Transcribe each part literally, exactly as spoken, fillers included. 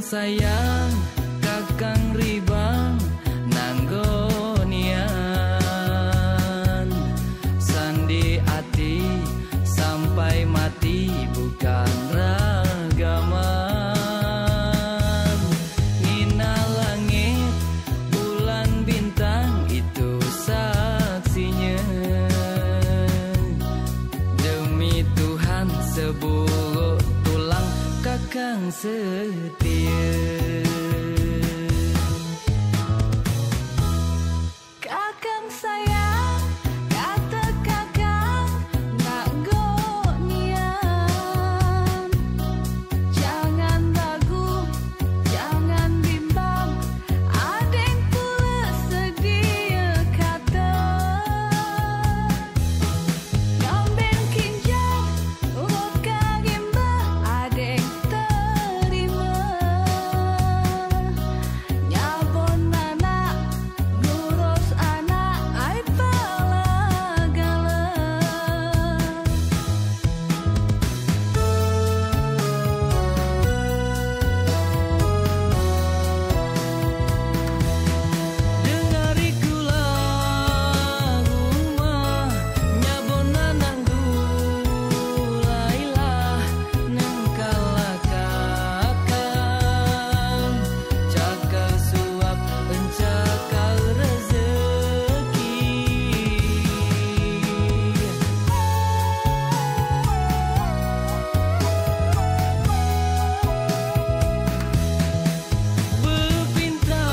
Sayang, kakang ribang nanggo nian. Sandi ati sampai mati bukan ragaman. Nina langit, bulan, bintang itu saksinya. Demi Tuhan, seburuk tulang kakang setia. Kakang sayang, kata kakang nanggo nian. Jangan ragu, jangan bimbang, adeng pula sedia kata. Ngamben kinjal, urus kaki mbah, adeng terima. Nyabun anak, ngurus anak, ai pala gala. Dengari kulah rumah, nyabun anak gulailah, nengkalah kakang, cakar suap, encakar rezeki. Bepinta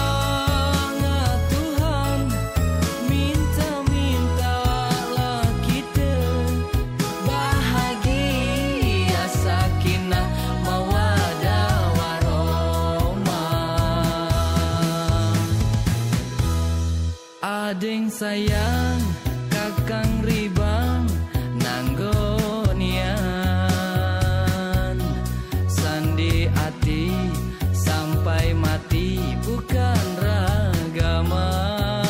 ngan Tuhan, minta-mintalah kita, bahagia, sakinah, mawaddah, warahmah. Adeng sayang, kakang ribang nanggo nian. Sandi ati sampai mati bukan ragaman.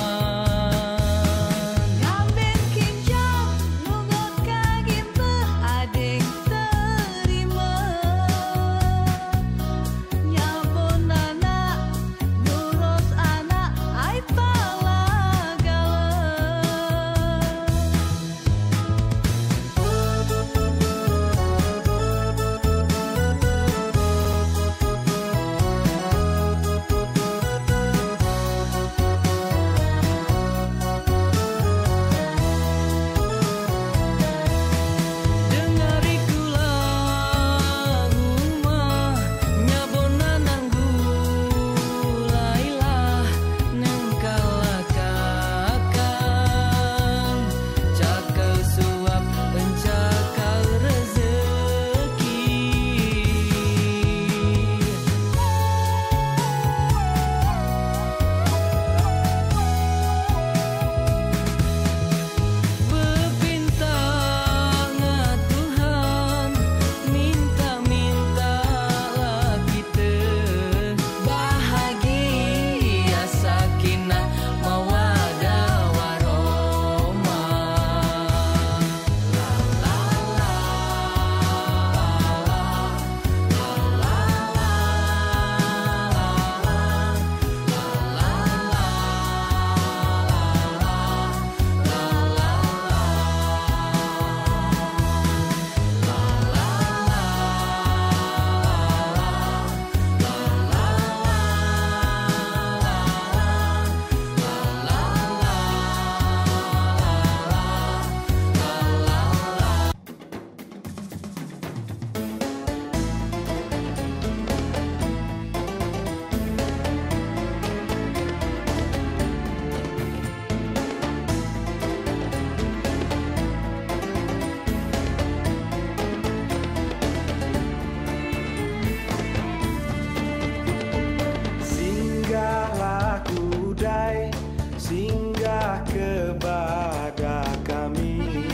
Ngamben kinjal, nungut kaki mbah, adeng terima. Nyabun anak, ngurus anak, ai pala gala. Dengari kulah rumah, nyabun anak gulailah, nengkalah kakang, cakar suap, encakar rezeki. Bepinta ngan Tuhan, minta-mintalah kita, bahagia, sakinah, mawaddah, warahmah. Singgahlah kudai, singgah kepada kami.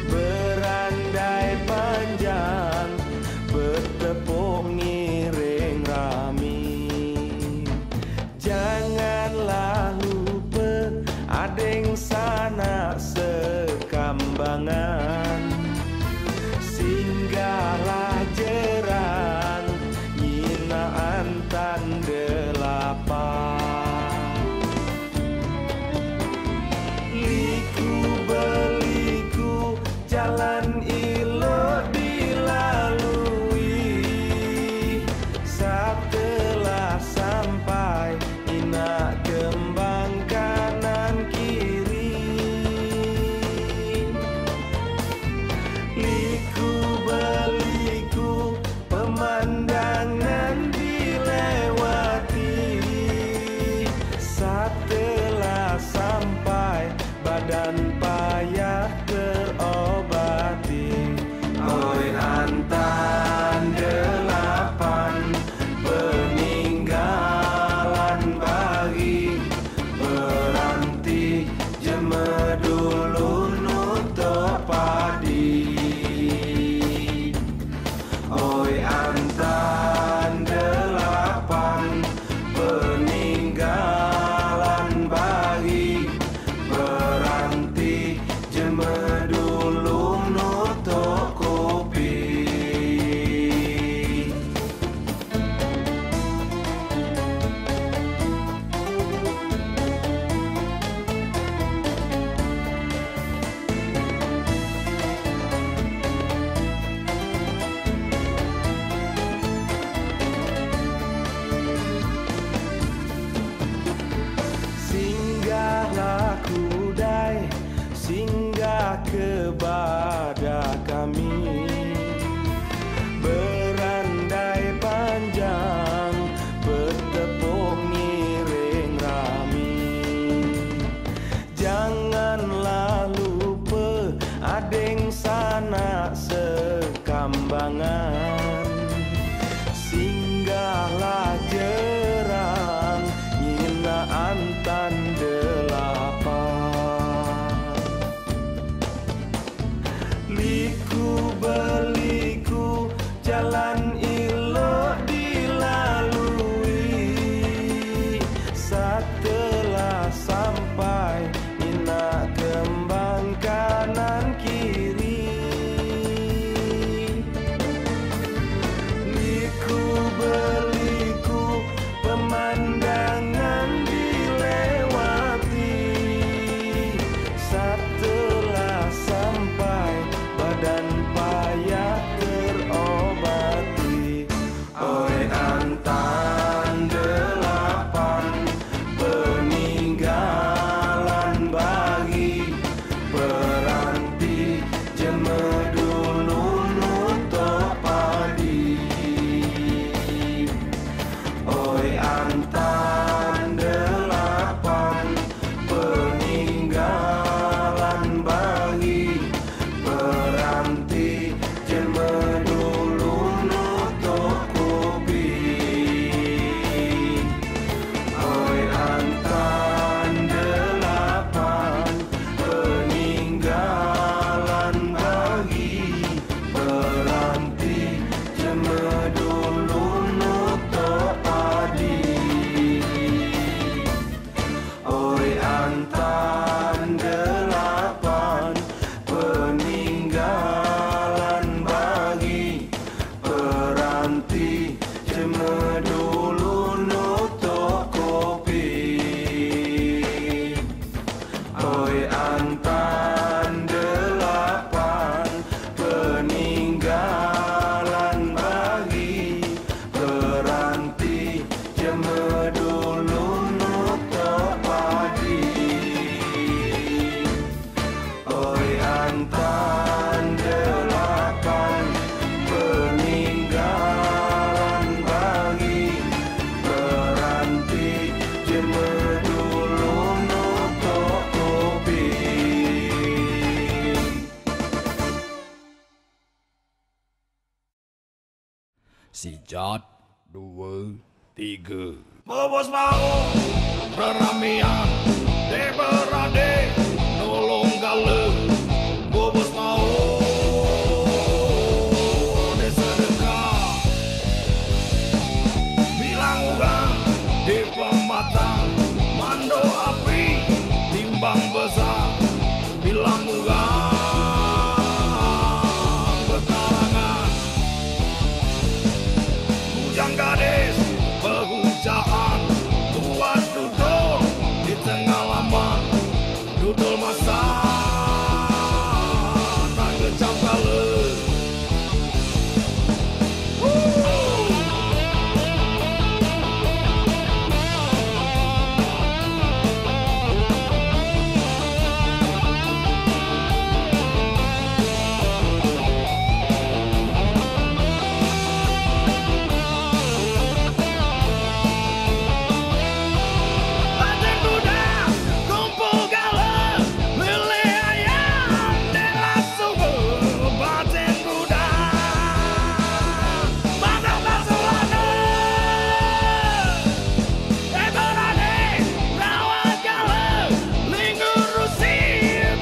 Berandai panjang, bertepuk ngiring rami. Janganlah lupa adeng sanak sekambangan. Singgahlah jeran, nyina Kepada kami, berandai panjang, bertepuk ngiring rami. Janganlah lupa adeng sanak sekambangan. Singgahlah Jerang, nginaan tan delapan. Liku-beliku jalan ilok dilalui, setelah sampai ina kembang kanan kiri. Liku-beliku pemandangan dilewati, setelah sampai badan payah terobati. Oi, antan delapan, peninggalan bagi, peranti jemedulu nutuk padi. Oi, antan delapan, peninggalan bagi, peranti jemedulu nutuk kopi. Oi, antan delapan, peninggalan bagi, peranti jemedulu nutuk padi. Oi, antan delapan, peninggalan bagi, peranti jemedulu nutuk kopi. Oi, antan delapan, peninggalan bagi, peranti jemedulu nutuk padi. Oi, antan delapan, peninggalan bagi, peranti jemedulu nutuk kopi. Sijat, dua, tiga. Bobos bahu, reramian, dek berade, nolong gala. Bobos bahu, dek sedekah. Bilang orang, dek pematang, mandor api, timbang besar. Bilang orang bekarangan, bujang gadis berhujaan, buat dudul di tengah laman, dudul masak tak kecap kala. Batin budak, kumpul gala, lele ayam, dek lasu batin budak. Mandor basuh lanang, eh, berani, rawat gala, lingurusi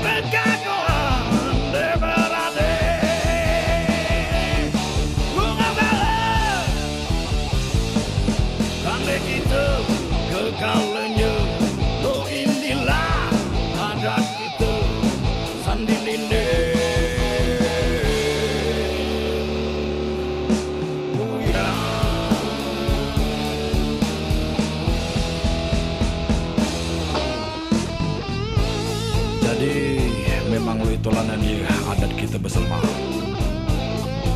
pekakuan, dek berani. Bunga gala, tanda kita kekalanya, lo inilah adat kita. Sandi nini buyang. Jadi, memang lui toladan adat kita bersama.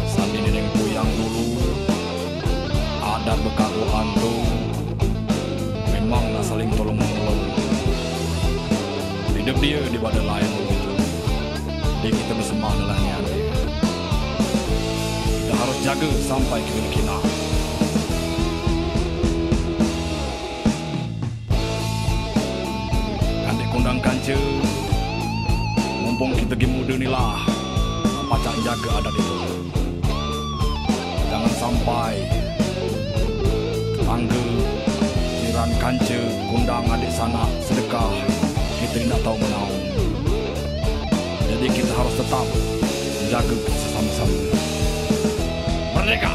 Sandi nini buyang dulu, adat bekaku antu, memang nak saling tolong menolong. Hidup dia di badan lain begitu. Jadi kita bersama adalah ni, adik. Kita harus jaga sampai ke bini kina. Adik kundang kanca, mumpung kita lagi muda ni lah, pacak jaga adat itu. Jangan sampai tetangga, jiran, kanca, kundang, adik sanak, sedekah, kita tidak tahu menau. Jadi kita harus tetap jaga sesama-sama. Merdeka!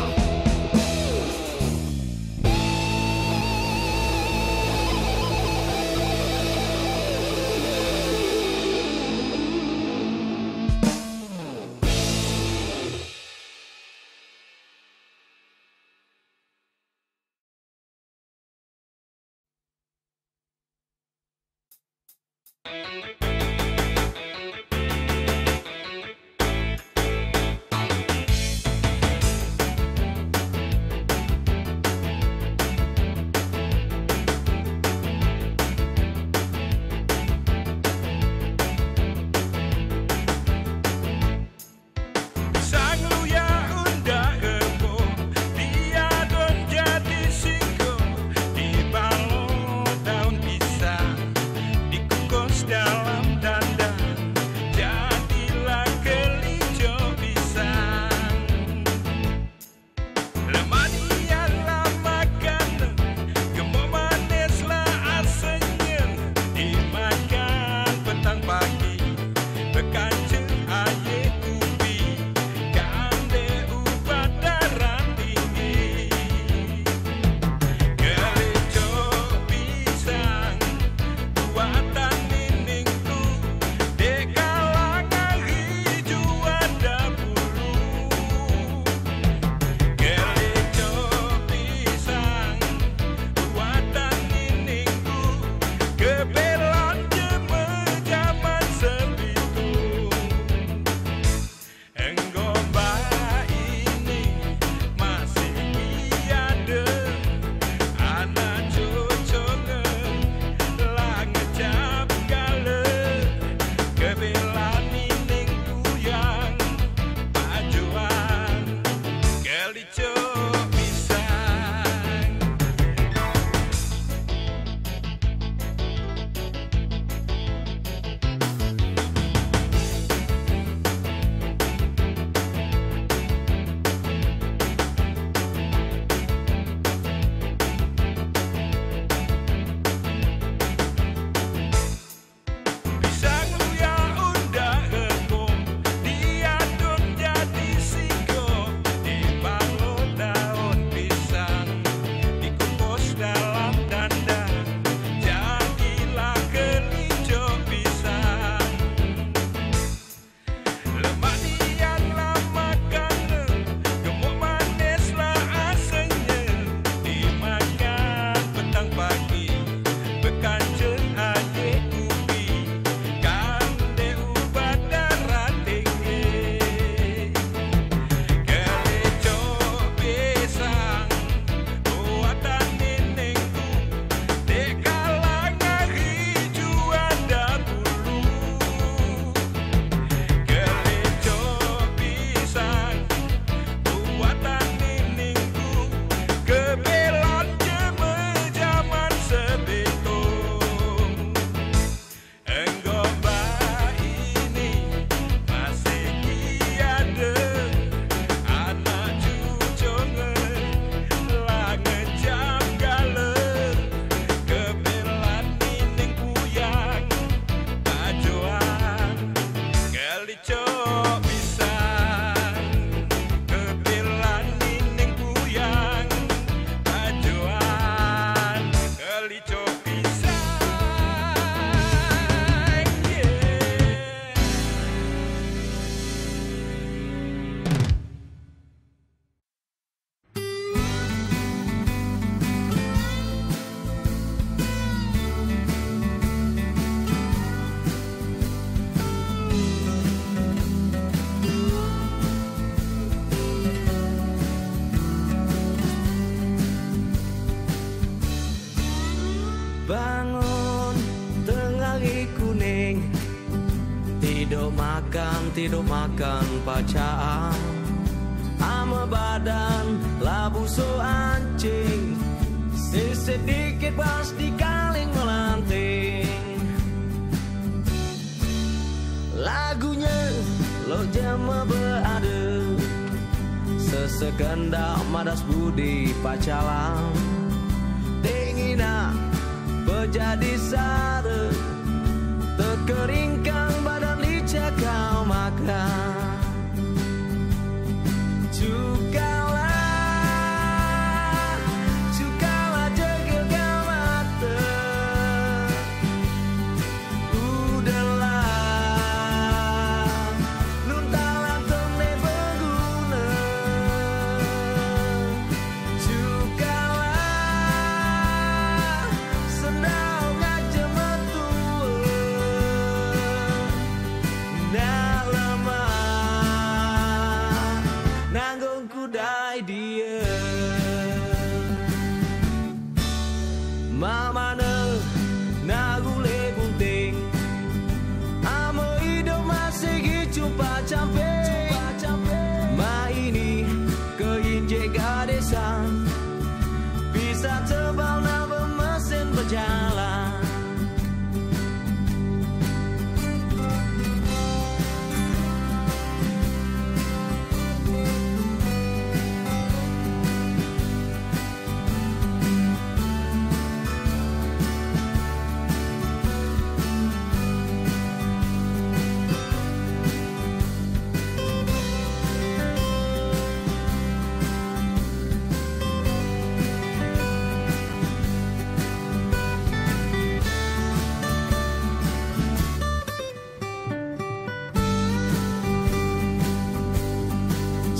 Sang Luya unda ebo, dia don jadi singko, dibalo daun pisang, dikukus dalam Tidur makan pacaan, amat badan la busuk ansing. Sedikit pasti kaling melanting. Lagunya lok jema beade, sesekenda madas budi pacalang. Dingin nak pejadi sara, tekeringkang badan licak kau makan. Cukalah, cukalah jegilkan mata. Udahlah, lun talang tong ne beguna. Cukalah, sendau ngajar metua. Nak lama nanggung kudai dia. Mama ne nak gule bunting, amat idup masih gicumpa camping. Ma ini keinjek gadesan, pisah tebal nak bermesin berjalan.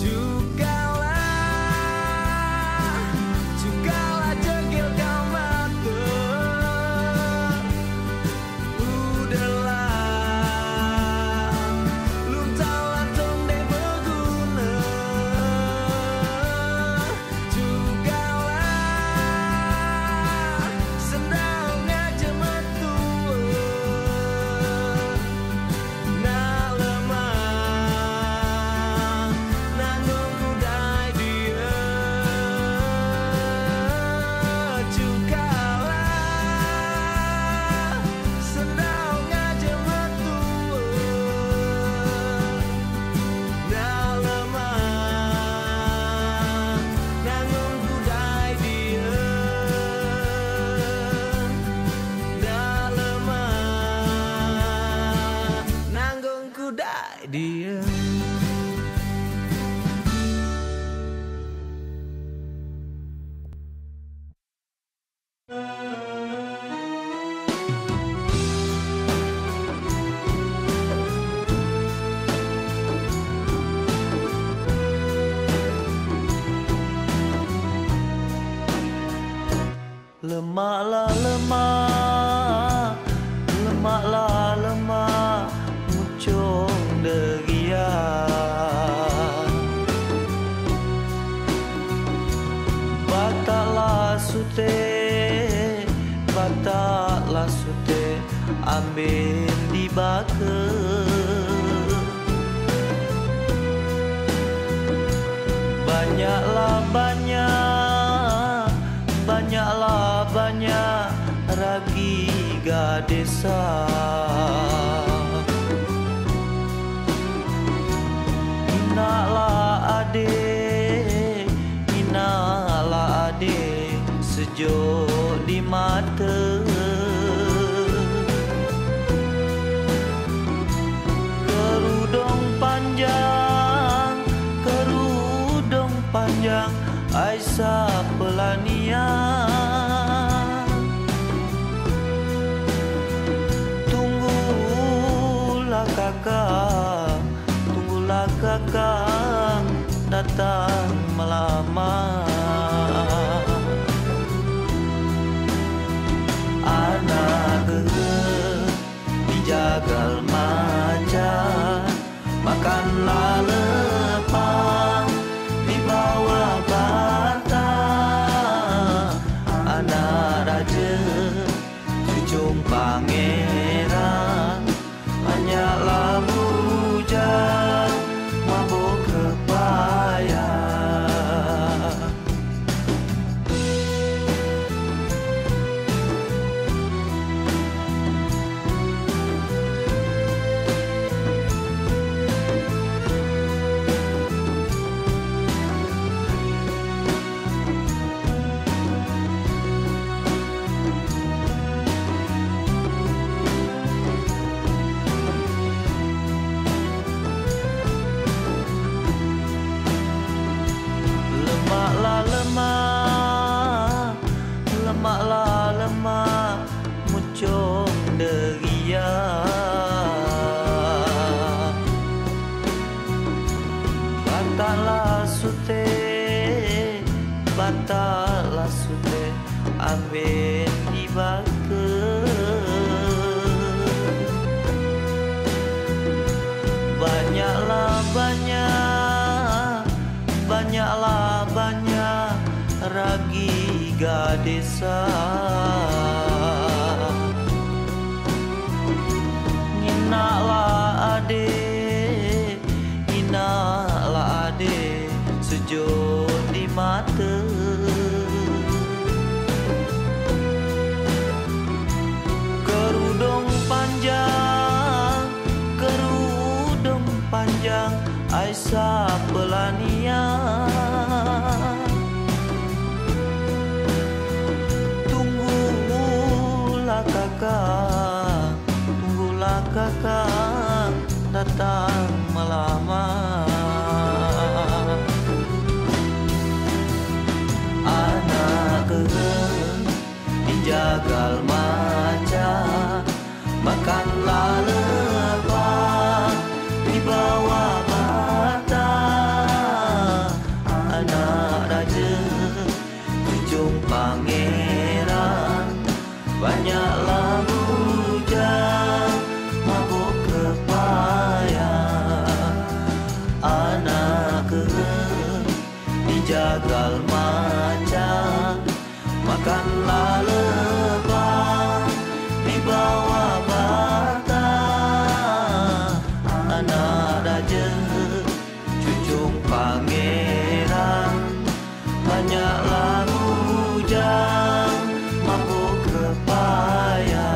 Cukalah, cukalah jegilkan mata. Udahlah, lun talang tong ne beguna. Cukalah, sendau ngajar metua. Nak lama nanggung kudai dia. Cukalah, sendau ngajar metua. Nak lama nanggung kudai dia. Nak lama nanggung kudai dia. Lemaklah lemak, lemaklah lemak, mucung deria. Bataklah suteh, bataklah suteh, ambin dibaka. Banyaklah banyak, banyaklah banyak ragi gadesan. Inaklah ade, inaklah ade, sejuk di mata. Kerudung panjang, kerudung panjang, ai sapelanian. Tunggulah kakang, tunggulah kakang datang melamar. Anak kekek dijagal macan, makanlah lepang di bawah bata. Anak raja, cucung pangeran, banyaklah bujang. Taklah suteh, bah taklah suteh, amben dibaka. Banyaklah banyak, banyaklah banyak ragi ga desa. Nginaklah ade, nginaklah ade, sejut di mata. Kerudung panjang, kerudung panjang, ai sapelanian. Tunggulah kakang, tunggulah kakang datang melama. Anak kera dijagal macha, makanlah lepa di bawah bata. Anak raja, cucung pangeran, banyaklah bujang mabuk kepaya. Anak kera dijagal macha, makanlah lepa di bawah bata. Anak raja, cucung pangeran, banyaklah bujang mabuk kepaya.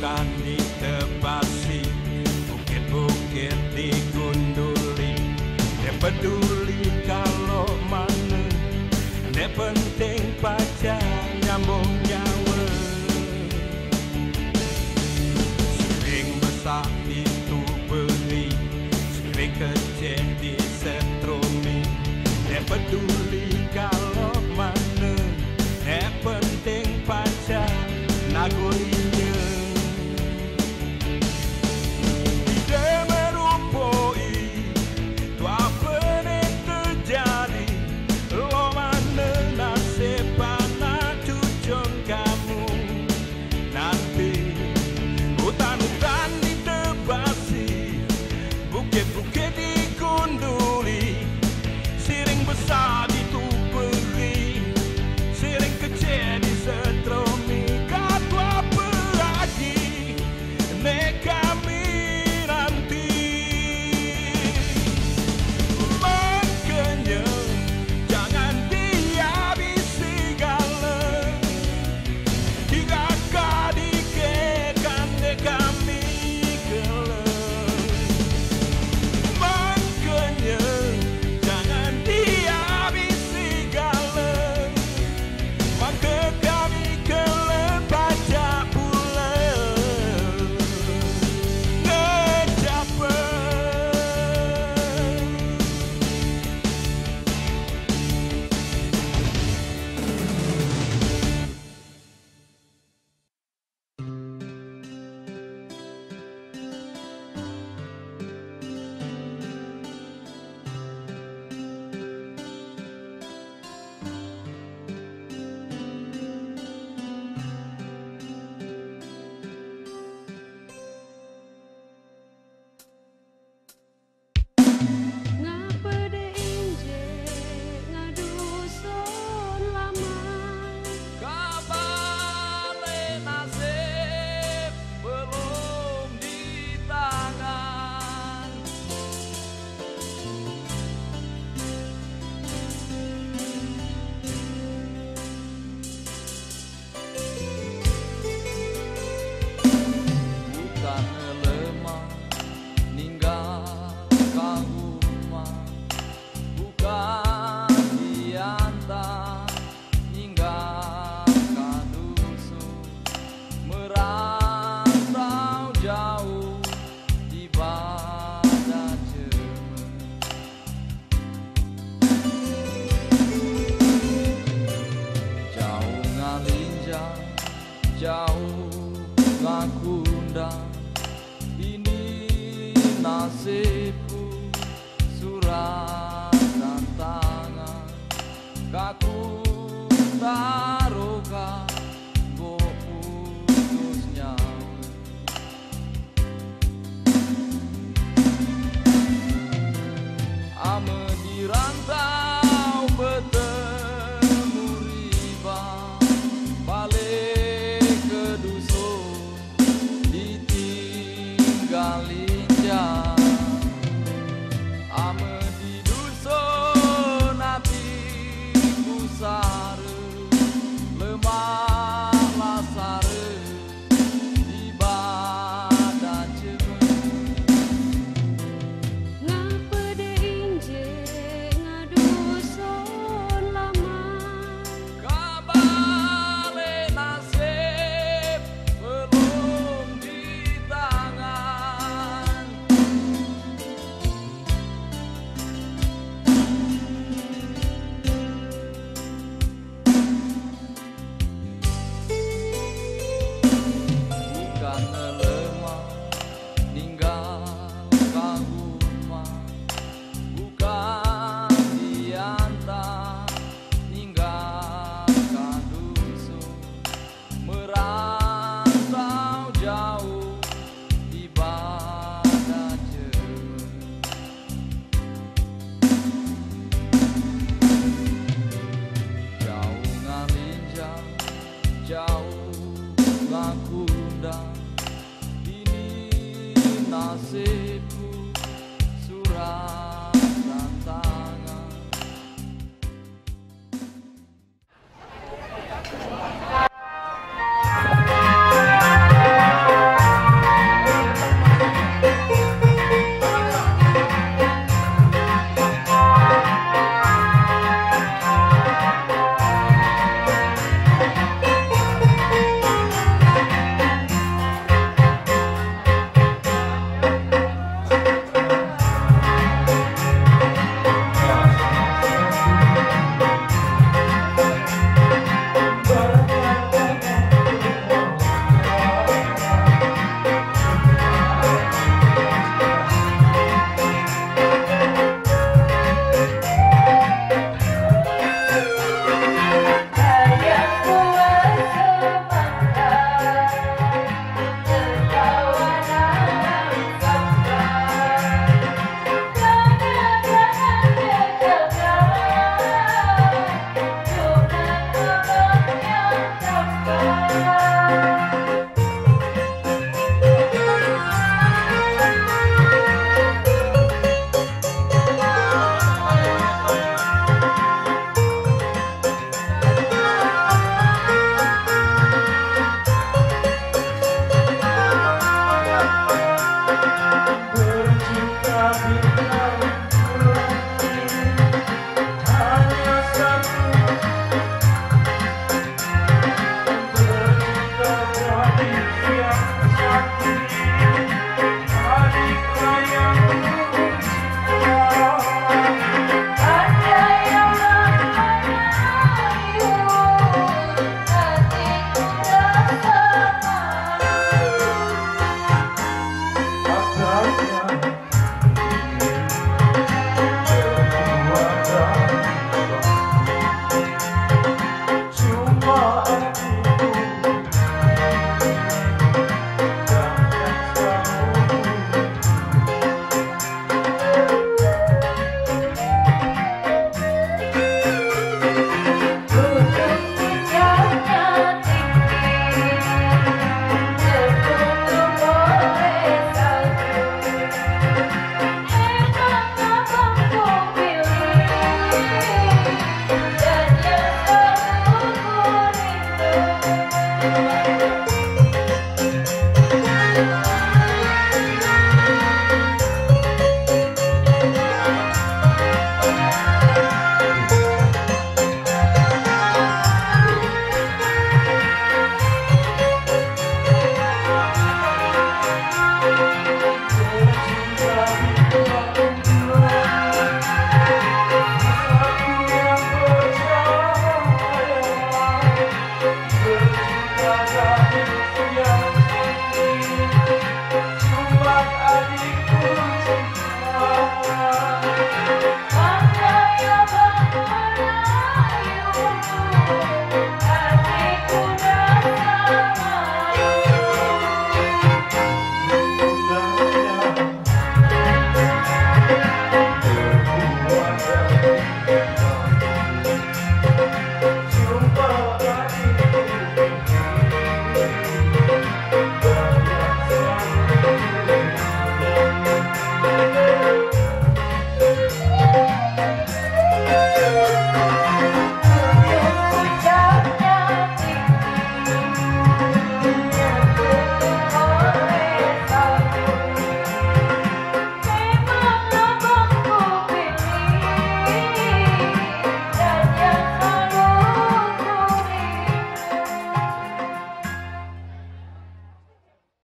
Tani tepasi, bukit-bukit digunduli. Nde peduli kalo mane, nde penting paja nyambung nyawe. Sering besak di tuberi, sering kecek di setromi. Nde peduli kalo mane, nde penting paja nagoi inye. Ide merupo i, tu ape ne terjadi, lo mane nasib anak cucung kamu nanti. Utan-utan ditebasi, bukit-bukit digunduli, sering besak dituberi, sering kecek disetromi, katu ape lagi ne kami nanti. Makanya jangan dihabisi gala, hingga kau dikekang ne kami gala. Makanya jangan dihabisi gala, maka kami gala paja pula ngejapa. Ngapa de inje ngadu son lama? Kabale nasib belum di tangan. Bukan lemah ninggalkan rumah, bukan diantar ninggalkan dusun, merantau jauh di badan cermin. Jauh ngalinjang, jauh ngakundang, ini nasibku, surat dan tangan, ka ku taruhkan, ku putus nyawa. Amen di rantau betemu riba, balik ke dusun ditinggal injang. Amen di dusun atiku sara, lemahlah sara di badan cermin. Ngapa de inje ngadu son lama? Kabale nasib belum di tangan. Bukan lemah ninggalkan rumah, bukan diantar ninggalkan dusun, merantau jauh di badan cermin. Jauh ngalinjang, jauh ngakundang, ini nasibku, surat